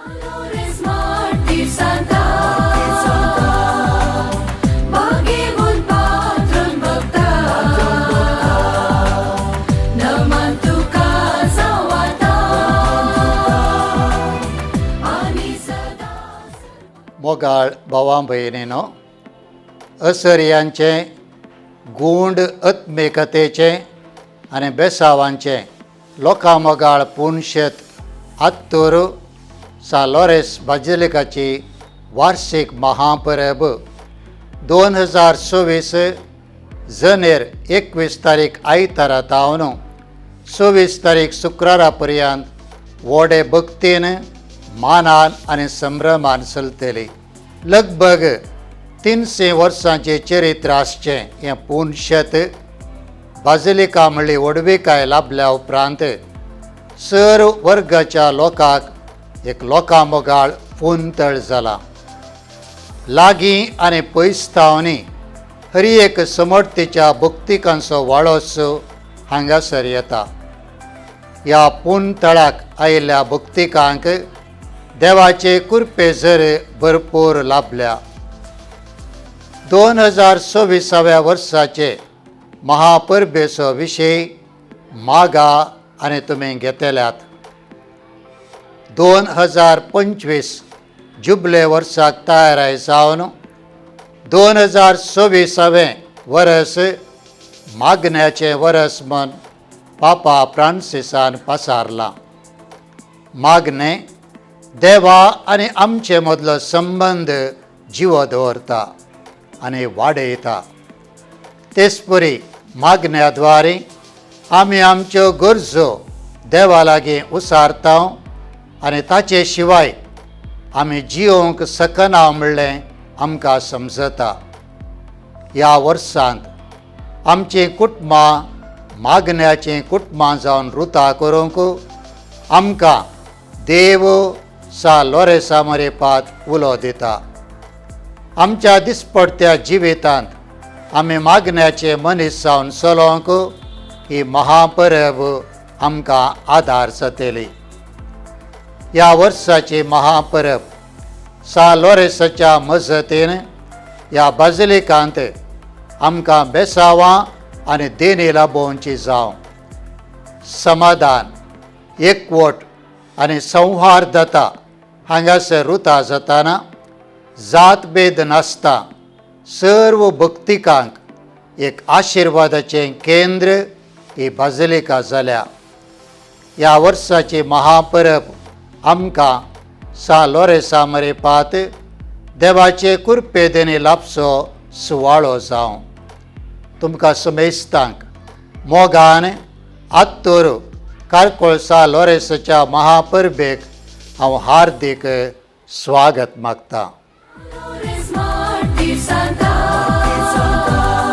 मोगाळ भावां भयणीनो, असर्यांचें गूंड आत्मिकतेचें आनी बेसावांचें लोकां मोगाळ पुनशेत आत्तूर सा लॉरेस बाजिलिकाची वार्षीक महापरब 2024 जनेर 21 तारीख आयतारा तावन 24 तारीख शुक्रारा पर्यंत व्हडे भक्तीन, मानान आनी संभ्रमान चलतली. लगभग 300 वर्सांचें चरित्र आसचें हें पुनशेत बाजिलिका म्हणली व्हडविकाय लाभल्या उपरांत सर वर्गाच्या लोकांक एक लोकां मोगाळ फुंतळ जाला. लागीं आनी पयस थावनी हर एक समर्थीच्या भक्तिकांचो वाळोस हांगासर येता. ह्या पुनतळाक आयिल्ल्या भक्तिकांक देवाचे कृपे जर भरपूर लाभल्या. 2024व्या वर्साचे महापरबेचो विशय मागा आनी तुमी घेतल्यात. 2025 जुबले वर्साक तयाराय जावन 2024वें वरस मागण्याचें वरस म्हण पापा फ्रांसिसान पसारलां. मागणें देवा आनी आमचे मदलो संबंद जिवो दवरता आनी वाडयता. तेचपरी मागण्या द्वारे आमी आमच्यो गरजो देवा लागीं उसारता आनी ताचे शिवाय आमी जियोंक शकना म्हणलें आमकां समजता. ह्या वर्सांत आमचीं कुटुंबां मागण्याचीं कुटुंबां जावन रुता करूंक आमकां देव सा लोरेसा मरेपात उलो दिता. आमच्या दिसपडत्या जिवितांत आमी मागण्याचे मनीस जावन चलोवंक ही महापरब आमकां आदार जातली. ह्या वर्साची महापरब सा लोरेसाच्या मजतीन ह्या बाजिलिकांत आमकां बेसावां आनी देणी लाभोवची जावं. समाधान, एकवट आनी संहार्दता हांगासर रुता जाताना जातभेद नासता सर्व भक्तिकांक एक आशिर्वादाचें केंद्र ही बाजिलिका जाल्या. ह्या वर्साची महापरब आमकां सा लोरेसा मरेपात देवाचे कृपे देणी लाभचो सुवाळो जावं. तुमकां समेस्तांक मोगान आत्तोर कारकोळ सा लोरेसाच्या महापरबेक हांव हार्दीक स्वागत मागतां. Martir Santa.